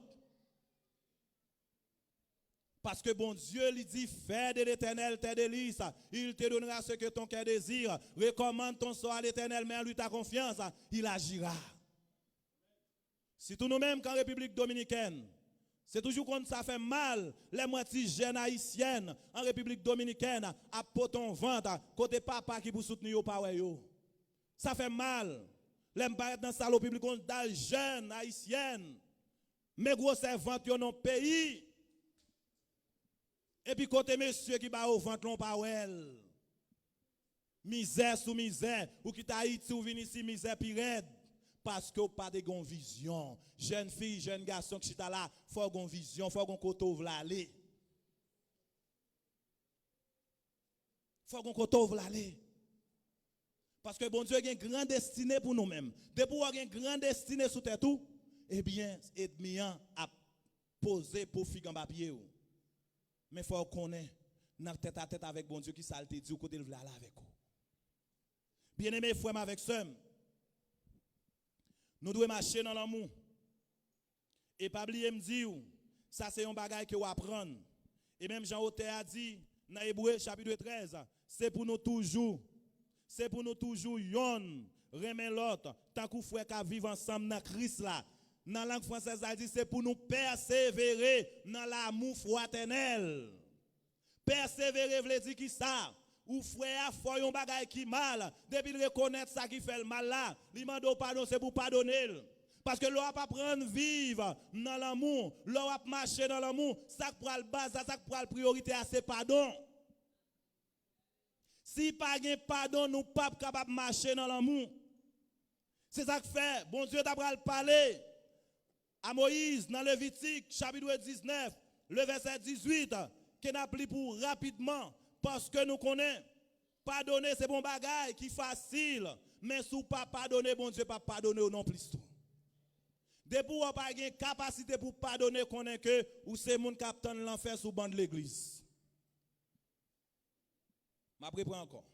Parce que Bondye li di, fais de l'Éternel tes délices, il te donnera ce que ton cœur désire. Recommande ton sort à l'Éternel, mets en lui ta confiance, il agira. Sitou nou menm k an Repiblik Dominikèn, se toujou konn sa fè m mal lè m wè ti jèn ayisyèn an Repiblik Dominikèn ap pote yon vant kote papa ki pou soutni yo pa wè yo. Sa fè m mal lè m parèt nan salon piblik, yon dal jèn ayisyèn, men gwosè vant yo nan peyi. Epi kote mesye ki ba yo vant lan, w pa wè l. Mizè sou mizè, ou kite Ayiti, ou vin isi, mizè pi rèd. Paske w pa te gen yon vizyon. Jèn fi, jèn gason k chita la, fò w gen yon vizyon, fò w gen yon kote w vle ale. Fò w gen yon kote w vle ale. Paske Bondye gen gran destine pou nou menm. Depi w gen gran destine sou tèt ou, ebyen, ènmi an ap poze po fig anba pye w. Men fò w konnen, nan tèt a tèt avèk Bondye, ki sa l te di w, kote l vle ale avèk ou. Byeneme, frè m avèk sè m, nou dwe mache nan lanmou. E pa bliye m di w, sa se yon bagay ke w aprann. E menm jan otè a di nan Ebre chapit trèz, se pou nou toujou, se pou nou toujou yonn renmen lòt, tankou frè k ap viv ansanm nan Kris la. Nan lang fransèz la, li di, se pou nou pèsevere nan lanmou fratènèl. Pèsevere vle di ki sa? Ou frè a fè w yon bagay ki mal, depi l rekonèt sa ki fè l mal la, li mande w padon, se pou w padone l. Paske lè w ap aprann viv nan lanmou, lè w ap mache nan lanmou, sa k pral baz la, sa k pral priyorite a, se padon. Si pa gen padon, nou p ap kapab mache nan lanmou. Se sa k fè Bondye ta pral pale a Moyiz nan Levitik chapit diznèf, le vèsè dizuit, ke n ap li pou w rapidman, paske nou konnen padone se pa yon bagay ki fasil, men si w pa padone, Bondye p ap padone w non plis tou. Depi w pa gen kapasite pou w padone, konnen ke ou se moun k ap tann lanfè sou ban legliz. M ap reprann ankò.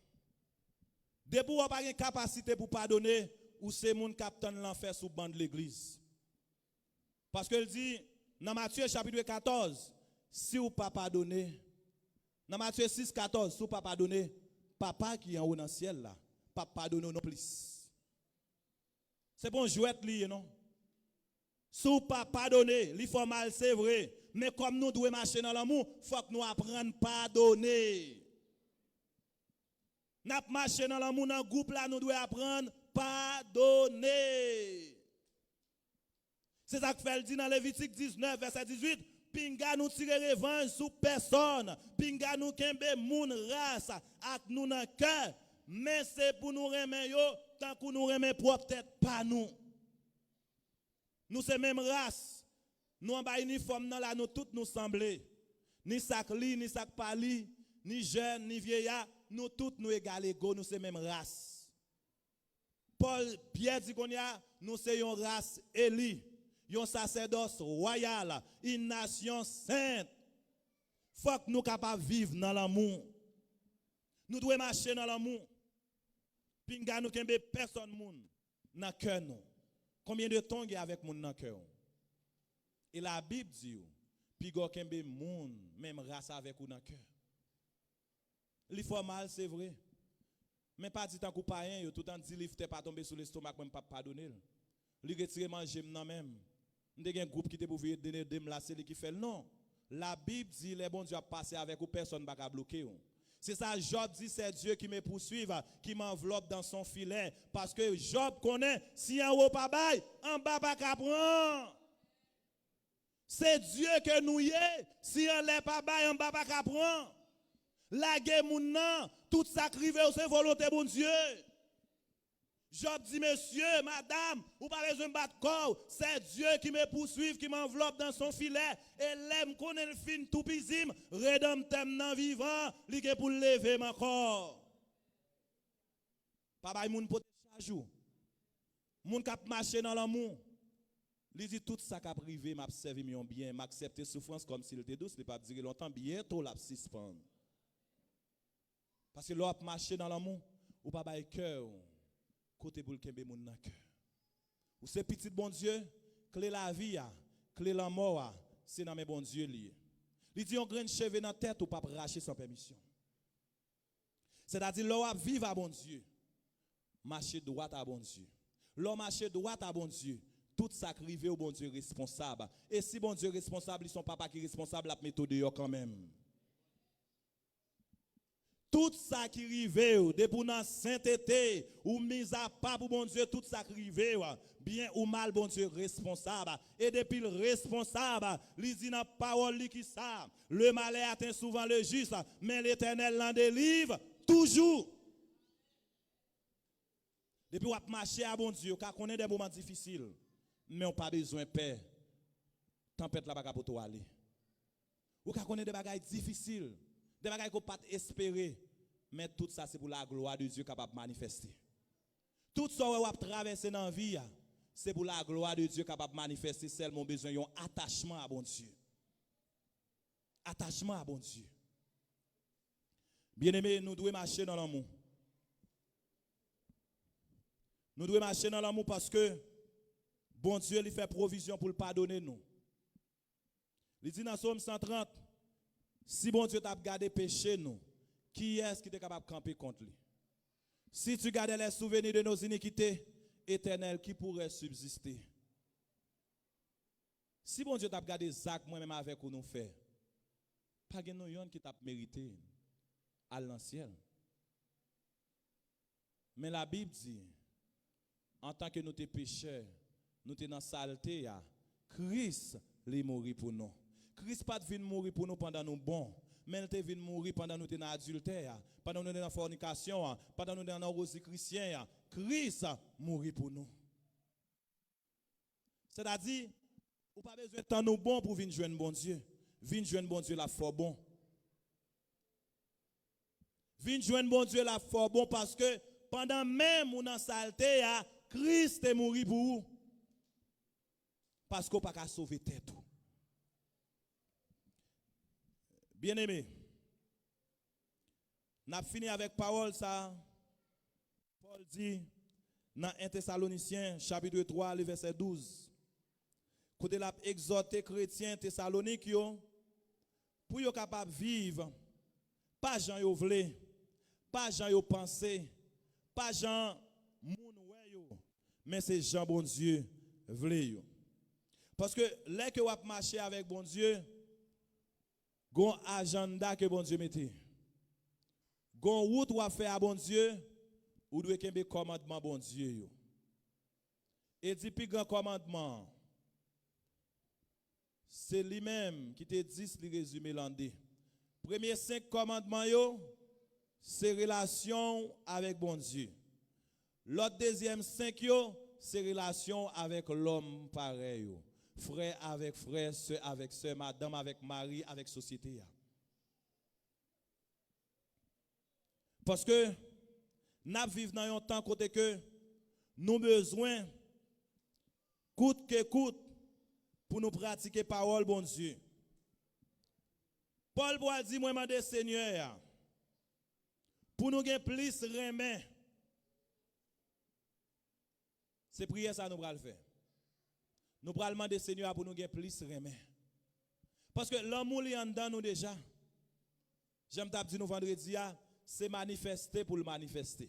Depi w pa gen kapasite pou padone, ou se moun k ap tann lanfè sou ban legliz. Paske l di nan Matye chapit katòz, si w pa padone, nan Matye sis katòz, si w pa padone, Papa ki anwo nan syèl la p ap padone w non plis. Se pa yon jwèt li ye non. Si w pa padone, li fè w mal, se vre. Men kòm nou dwe mache nan lanmou, fòk nou aprann padone. N ap mache nan lanmou nan gwoup la, nou dwe aprann padone. Se sa k fè l di nan Levitik diznèf, vèsè dizuit, pinga nou tire revanj sou pèsòn, pinga nou kenbe moun ras ak nou nan kè, men se pou nou renmen yo tankou nou renmen pwòp tèt pa nou. Nou se menm ras. Nou anba inifòm nan la, nou tout nou sanble. Ni sa k li, ni sa k pa li, ni jèn, ni vyeya, nou tout nou egal ego, nou se menm ras. Pòl, Pyè di kounye a, nou se yon ras eli, yon sasèdòs wayal, une nation sainte. Fòk nou kapab viv nan lanmou. Nou dwe mache nan lanmou. Pinga nou kenbe pèsòn moun nan kè nou. Konbyen de tan w gen avèk moun nan kè w? E Labib di w, piga w kenbe moun menm ras avèk ou nan kè. Li fè w mal, se vre. Men pa di tankou payen yo, tout an di liv tè pa tonbe sou lestomak mwen, m p ap padone l. Li retire manje m nan men m. M te gen gwoup ki te pou vin ede m la, se li ki fè l. Non. Labib di, lè Bondye ap pase avèk ou, pèsòn pa ka bloke w. Se sa Jòb di, c'est Dieu qui me poursuive, qui m'enveloppe dans son filet. Paske Jòb konnen, si anwo pa bay, anba pa ka pran. Se Dye ke nou ye, si anlè pa bay, anba pa ka pran. Lage moun nan, tout sa k rive w se volonte Bondye. Jòb di, mesye, madanm, ou pa bezwen bat kò w. C'est Dieu qui me poursuit, qui m'enveloppe dans son filet. E lè m konnen l fin toupizi m, Redanmtè m nan vivan, li gen pou l leve m ankò. Pa bay moun pote chaj ou. Moun k ap mache nan lanmou, li di, tout sa k ap rive m ap sèvi m yon byen, m aksepte soufrans kòmsi l te dous, li p ap dire lontan, byento l ap sispann. Paske lè w ap mache nan lanmou, ou pa bay kè w kote pou l kenbe moun nan kè. Ou se pitit Bondye, kle lavi a, kle lanmò a, se nan men Bondye li ye. Li di yon grenn cheve nan tèt ou p ap rache san pèmisyon. Sètadi, lè w ap viv a Bondye, mache dwat a Bondye. Lè w mache dwat a Bondye, tout sa k rive w, Bondye responsab. E si Bondye responsab, li se yon papa ki responsab, l ap mete w deyò kanmenm. Tout sa ki rive w, depi w nan sentete, ou mizapa pou Bondye, tout sa k rive w, byen ou mal, Bondye responsab. E depi l responsab, li di nan pawòl li kisa? Le malheur atteint souvent le juste, men Letènèl nan delivre toujours. Depi w ap mache a Bondye, ou ka konnen de moman difisil, men w pa bezwen pè. Tanpèt la pa ka pote w ale. Ou ka konnen de bagay difisil, de bagay ke w pa t espere, men tout sa se pou laglwa de Dye kapab manifeste. Tout sa w wè w ap travèse nan vi a, se pou laglwa de Dye kapab manifeste, sèlman w bezwen yon atachman a Bondye. Atachman a Bondye. Byeneme, nou dwe mache nan lanmou. Nou dwe mache nan lanmou paske Bondye, li fè pwovizyon pou l padone nou. Li di nan Sòm san trant, si Bondye t ap gade peche nou, kiyès ki te kapab kanpe kont li? Si tu gardais les souvenirs de nos iniquités, Éternel, qui pourrait subsister? Si Bondye t ap gade zak mwen menm avèk ou nou fè, pa gen nou yonn ki t ap merite al nan syèl. Men Labib di, antanke nou te pechè, nou te nan salte a, Kris, li mouri pou nou. Kris pa t vin mouri pou nou pandan nou bon, men l te vin mouri pandan nou te nan adiltè a, pandan nou te nan fònikasyon an, pandan nou te nan rozikrisyen an. Kris mouri pou nou. Sètadi, ou pa bezwen tann ou bon pou vin jwenn Bondye. Vin jwenn Bondye, l ap fè w bon. Vin jwenn Bondye, l ap fè w bon, paske pandan menm ou nan salte a, Kris te mouri pou ou. Paske w pa ka sove tèt ou. Byeneme, n ap fini avèk pawòl sa a. Pòl di nan en Tesalonisyen, chapit twa, le vèsè douz, kote l ap egzòte kretyen Tesalonik yo pou yo kapab viv pa jan yo vle, pa jan yo panse, pa jan moun wè yo, men se jan Bondye vle yo. Paske lè ke w ap mache avèk Bondye, gon ajanda ke Bondye mete. Gon wout w ap fè a Bondye, ou dwe kenbe kòmandman Bondye yo. E di pi gran kòmandman an, se li menm ki te dis, li rezime l an de. Premye senk kòmandman yo, se relasyon w avèk Bondye. Lòt dezyèm senk yo, se relasyon w avèk lòm parèy ou. Frè avèk frè, sè avèk sè, madanm avèk mari, avèk sosyete a. Paske n ap viv nan yon tan kote ke nou bezwen, kout ke kout, pou nou pratike pawòl Bondye. Pòl pral di, mwen mande Senyè a pou nou gen plis renmen. Se priyè sa nou pral fè. Nou pral mande Senyè a pou nou gen plis renmen. Paske lanmou li anndan nou deja. Jan m t ap di nou vandredi a, se manifeste pou l manifeste.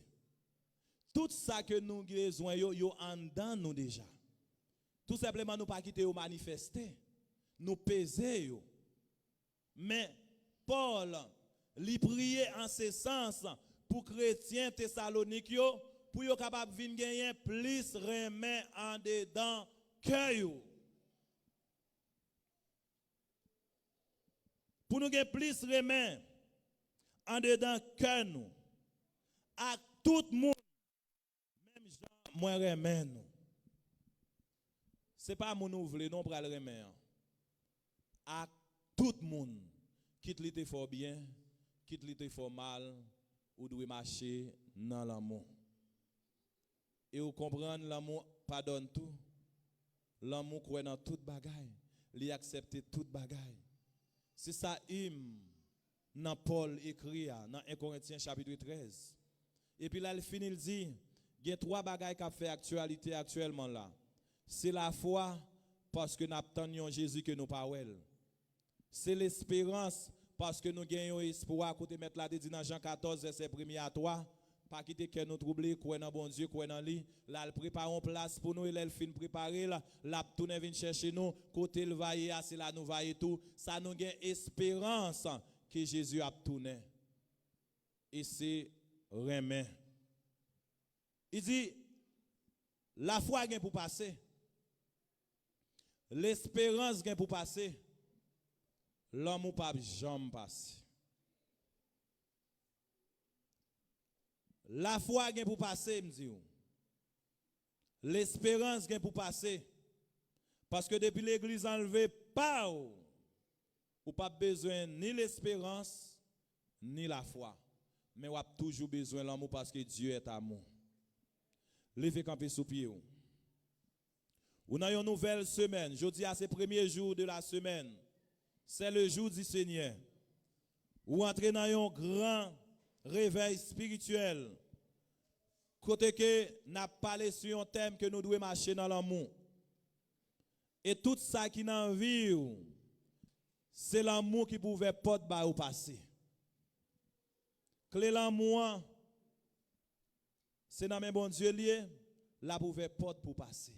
Tout sa ke nou bezwen yo, yo anndan nou deja. Tou senpleman, nou pa kite yo manifeste. Nou peze yo. Men, Pòl, li priye an se sans pou kretyen Tesalonik yo, pou yo kapab vin genyen plis renmen andedan kè yo. Pou nou gen plis renmen andedan kè nou ak tout moun, menm jan mwen renmen nou. Se pa moun ou vle non pral renmen an. Ak tout moun, kit li te fè w byen, kit li te fè w mal, ou dwe mache nan lanmou. E ou konprann lanmou padone tou. Lanmou kwè nan tout bagay. Li aksepte tout bagay. Se sa im nan Pòl ekri a, nan en Korentyen chapit trèz. Epi lè l fini, l di, gen twa bagay k ap fè aktyalite aktyèlman la. Se lafwa, paske n ap tann yon Jezi ke nou pa wè l. Se lesperans, paske nou gen yon espwa, kote Mèt la te di nan Jan katòz, vèsè premye a twa, pa kite kè nou twouble, kwè nan Bondye, kwè nan li, l al prepare yon plas pou nou, e lè l fin prepare l, l ap tounen vin chèche nou, kote l va ye a, se la nou va ye tou. Sa nou gen esperans ke Jezi ap tounen. E se renmen. Li di, lafwa gen pou pase. Lesperans gen pou pase. Lanmou p ap janm pase. Lafwa gen pou pase, m di w. Lesperans gen pou pase. Paske depi legliz anlve pa w, ou p ap bezwen ni lesperans, ni lafwa. Men w ap toujou bezwen lanmou paske Dieu est amour. Leve kanpe sou pye w. Ou nan yon nouvèl semèn. Jodi a se premye jou de la semaine. C'est le jour du Seigneur. Ou antre nan yon gran revèy espirityèl. Kote ke n ap pale sou yon tèm ke nou dwe mache nan lanmou. E tout sa ki nan vi w, se lanmou ki pou ouvè pòt ba yo pase. Kle lanmou an, se nan men Bondye l ye, l ap ouvè pòt pou pase.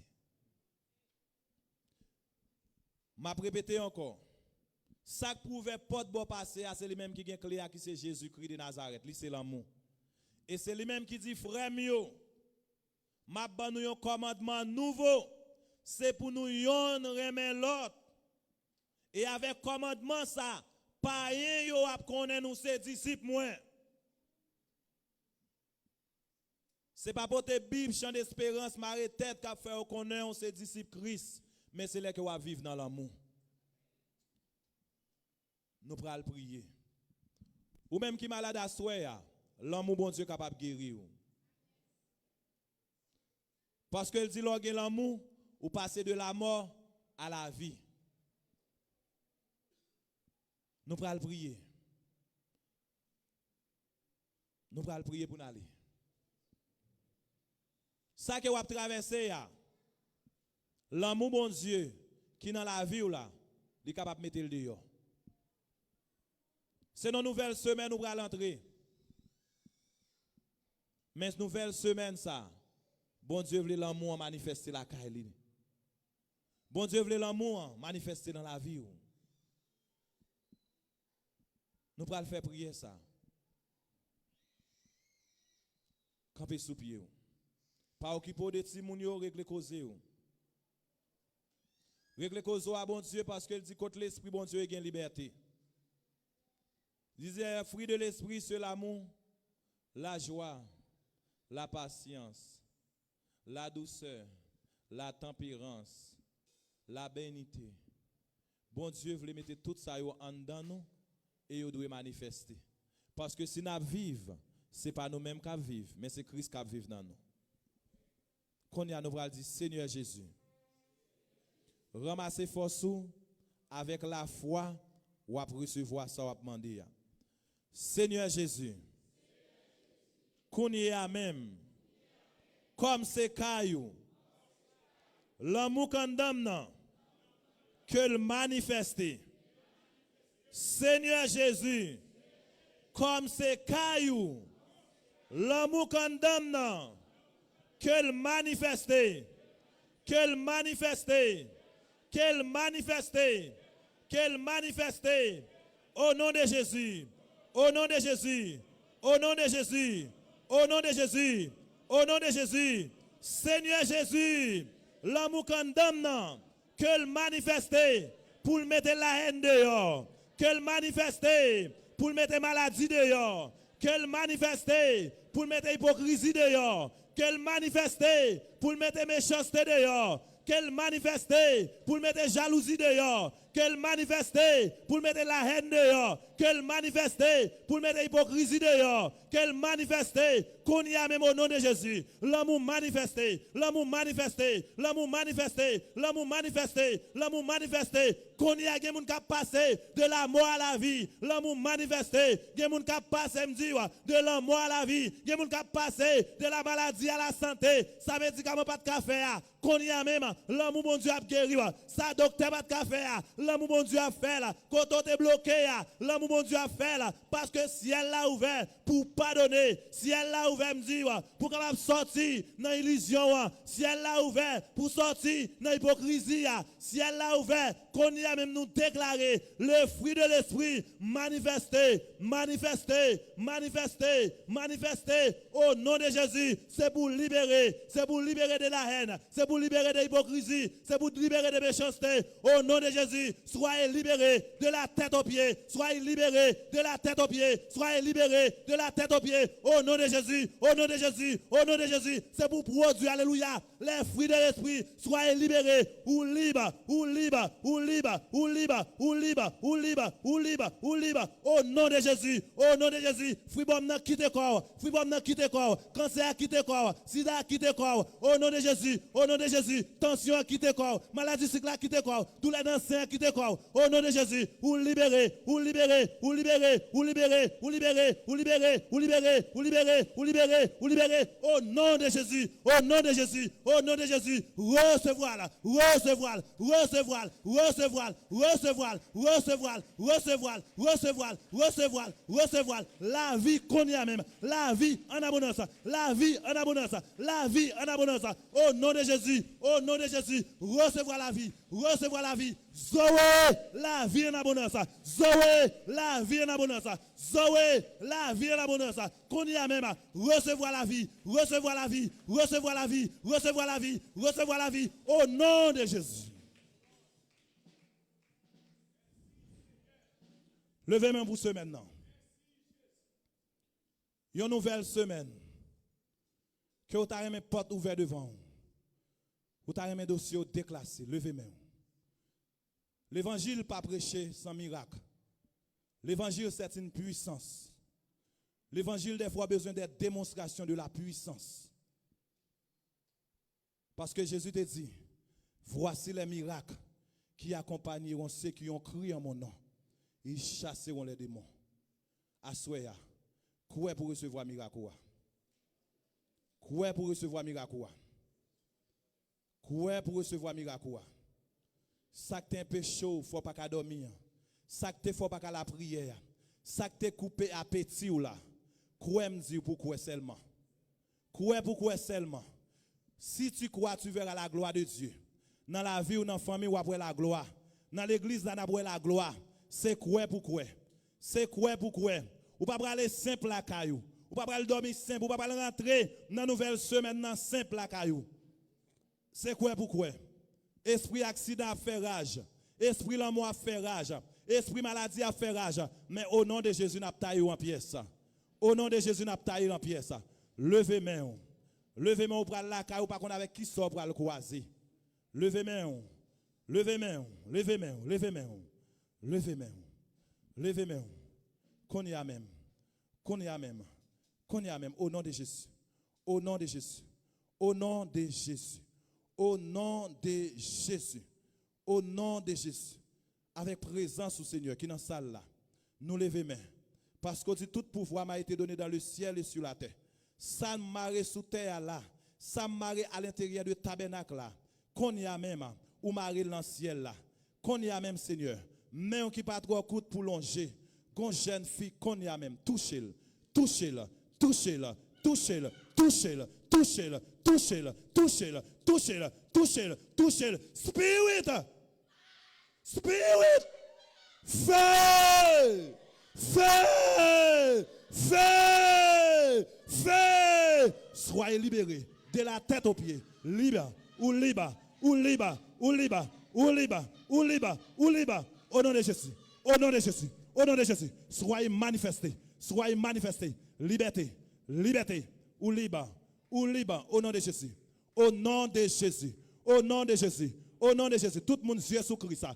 M ap repete ankò. Sa k pou ouvè pòt ba w pase a, se li menm ki gen kle a, ki se Jezikri de Nazarèt. Li se lanmou. E se li menm ki di, frè m yo, m ap ban nou yon kòmandman nouvo. Se pou nou yonn renmen lòt. E avèk kòmandman sa, payen yo ap konnen nou se disip mwen. Se pa pote Bib, chan desperans, mare tèt k ap fè yo konnen w se disip Kris, men se lè ke w ap viv nan lanmou. Nou pral priye. Ou menm ki malad aswè a, lanmou Bondye kapab geri w. Paske l di lè w gen lanmou, ou pase de lamò a lavi. Nou pral priye. Nou pral priye pou n ale. Sa ke w ap travèse a, lanmou Bondye ki nan lavi w la, li kapab mete l deyò. Se nan nouvèl semèn ou pral antre. Men nouvèl semèn sa, Bondye vle lanmou an manifeste lakay li. Bondye vle lanmou an manifeste nan lavi w. Nou pral fè priyè sa. Kanpe sou pye w. Pa okipe w de timoun yo, regle koze w. Regle koze w a Bondye, paske l di kot lespri Bondye gen libète. Li di, fruit de l'esprit, c'est l'amour, la joie, la patience, la douceur, la tempérance, la bénité. Bondye vle mete tout sa yo anndan nou e yo dwe manifeste. Paske si n ap viv, se pa nou menm k ap viv, men se Kris k ap viv nan nou. Kounye a, nou pral di, Senyè Jezi, ranmase fòs ou avèk lafwa w ap resevwa sa w ap mande a. Senyè Jezi, kounye a menm, kòm se kay ou, lanmou k anndan m nan, ke l manifeste. Senyè Jezi, kòm se kay ou, lanmou k anndan m nan, ke l manifeste, ke l manifeste, ke l manifeste, ke l manifeste. O non de Jezi, o non de Jezi, o non de Jezi, o non de Jezi, o non de Jezi. Senyè Jezi, lanmou k anndan m nan, ke l manifeste pou l mete lahèn deyò, ke l manifeste pou l mete maladi deyò, ke l manifeste pou l mete ipokrizi deyò, ke l manifeste pou l mete mechanste deyò, ke l manifeste pou l mete jalouzi deyò, ke l manifeste pou l mete lahèn deyò, ke l manifeste pou l mete ipokrizi deyò, ke l manifeste kounye a menm o non de Jezi. Lanmou manifeste, lanmou manifeste, lanmou manifeste, lanmou manifeste, lanmou manifeste. Kounye a gen moun k ap pase de la mort à la vie, lanmou manifeste. Gen moun k ap pase, m di w, de la mort à la vie, gen moun k ap pase de la maladie à la santé. Sa medikaman pa t ka fè a, Kounye a menm, lanmou Bondye ap geri w. Sa doktè pa t ka fè a, lanmou Bondye ap fè l. Kote w te bloke a, lanmou Bondye ap fè l. Paske syèl la ouvè pou w padone. Syèl la ouvè, m di w, pou w kapab sòti nan ilizyon an. Syèl la ouvè pou w sòti nan ipokrizi a. Syèl la ouvè, kounye a menm nou deklare, le fruit de l'esprit manifeste, manifeste, manifeste, manifeste, au nom de Jésus. Se pou libere, se pou libere de la haine, se pou libere de ipokrizi, se pou libere de mechanste. Au nom de Jésus, soyez libérés de la tête aux pieds, soyez libérés de la tête aux pieds, soyez libérés de la tête aux pieds. Au nom de Jésus, au nom de Jésus, au nom de Jésus, se pou pwodui, alelouya, les fruits de l'esprit, soyez libérés, ou lib, ou lib, ou lib, ou lib, ou lib, ou lib, ou lib, ou lib, au nom de Jésus, au nom de Jésus, fribòm nan kite kò w, fribòm nan kite kò w, kansè a kite kò w, sida a kite kò w, au nom de Jésus, au nom de Jésus, tansyon an kite kò w, maladi sik la kite kò w, doulè nan sen an kite kò w, au nom de Jésus, ou libere, ou libere, ou libere, ou libere, ou libere, ou libere, ou libere, ou libere, ou libere, ou libere, au nom de Jésus, au nom de Jésus, au nom de Jésus, resevwa l, resevwa l, resevwa l, resevwa l, resevwa l, resevwa l, resevwa l, resevwa l, resevwa l, resevwa l, resevwa l, lavi kounye a menm, lavi an abondans, lavi an abondans, lavi an abondans, au nom de Jésus, au nom de Jésus, resevwa lavi, resevwa lavi, Zoe, lavi an abondans, Zoe, lavi an abondans, Zoe, lavi an abondans, kounye a menm, resevwa lavi, resevwa lavi, resevwa lavi, resevwa lavi, resevwa lavi, au nom de Jésus. Leve men pou semèn nan. Yon nouvèl semèn. Ke w ta renmen pòt ouvè devan w. Ou ta renmen dosye w deklase. Leve men w. Levanjil pa preche san mirak. Levanjil, c'est une puissance. Levanjil, dèfwa, bezwen de demonstrasyon de la puissance. Paske Jezi te di, voici les miracles qui accompagneront ceux qui ont cru en mon nom. Ils chasseront les démons. Aswè a, kwè pou resevwa mirak ou a. Kwè pou resevwa mirak ou a. Kwè pou resevwa mirak ou a. Sa k te anpeche w fè w pa ka dòmi an. Sa k te fè w pa ka lapriyè a. Sa k te koupe apeti w la. Kwè, m di w, pou kwè sèlman. Kwè pou kwè sèlman. Si tu crois, tu verras la gloire de Dieu. Nan lavi w, nan fanmi w, w ap wè laglwa. Nan legliz la, n ap wè laglwa. Se kwè pou kwè. Se kwè pou kwè. Ou pa prale senp lakay ou. Ou pa pral dòmi senp. Ou pa pral rantre nan nouvèl semèn nan senp lakay ou. Se kwè pou kwè. Espri aksidan ap fè raj. Espri lanmò ap fè raj. Espri maladi ap fè raj. Men, o non de Jezi, n ap taye w an pyès. O non de Jezi, n ap taye l an pyès. Leve men w. Leve men w, ou pral lakay ou, pa konn avèk kisa w pral kwaze. Leve men w. Leve men w. Leve men w. Leve men w. Leve men w. Leve men w. Kounye a menm. Kounye a menm. Kounye a menm. O non de Jezi. O non de Jezi. O non de Jezi. O non de Jezi. O non de Jezi. Avèk prezans ou, Senyè, ki nan sal la, nou leve men. Paske w di, tout pouvoir m'a été donné dans le ciel et sur la terre. Sa m mare sou tè a la, sa m mare alenteryè de tabènak la, kounye a menm, ou mare l nan syèl la. Kounye a menm, Senyè, men w ki pa twò kout pou lonje, gon jèn fi kounye a menm, touche l, touche l, touche l, touche l, touche l, spirit! Spirit! Feu! Feu! Feu! Feu! Soyez libérés de la tête aux pieds. Libre, ou libre, ou libre, ou libre, ou libre, ou libre, ou libre. Au nom de Jésus. Au nom de Jésus. Au nom de Jésus. Soyez manifestés. Soyez manifestés. Liberté. Liberté. Ou libre. Ou libre. Au nom de Jésus. O non de Jezi. O non de Jezi. O non de Jezi. Tout moun zye sou Kris la.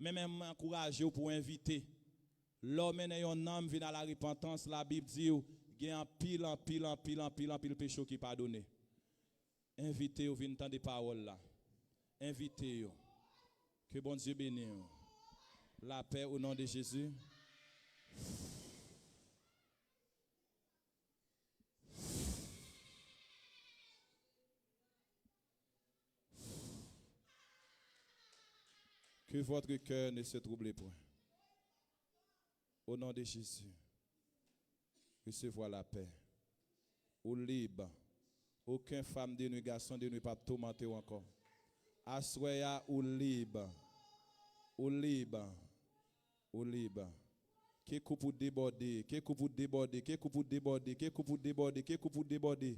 Men, men mwen ankouraje w pou w envite. Lè w mennen yon nanm vin a la repantans, Labib di w gen anpil, anpil, anpil, anpil, anpil peche w ki padone. Envite yo vin tande pawòl la. Envite yo. Ke Bondye beni w. Lapè o non de Jezi. Que votre cœur ne se trouble point. Au nom de Jésus, recevoir la paix. Ou lib. Okenn fanm de nwi, gason de nwi p ap toumante w ankò. Aswè a, ou lib. Ou lib. Ou lib. Ke koup ou debòde, ke koup ou debòde, ke koup ou debòde, ke koup ou debòde, ke koup ou debòde.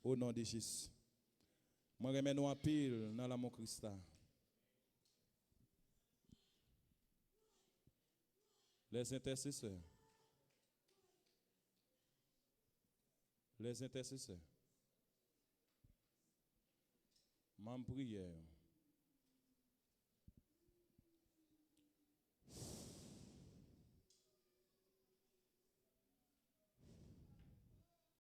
O non de Jezi. Mwen renmen nou anpil nan lanmou Kris la. Les intercesseurs. Les intercesseurs. Manm priyè yo.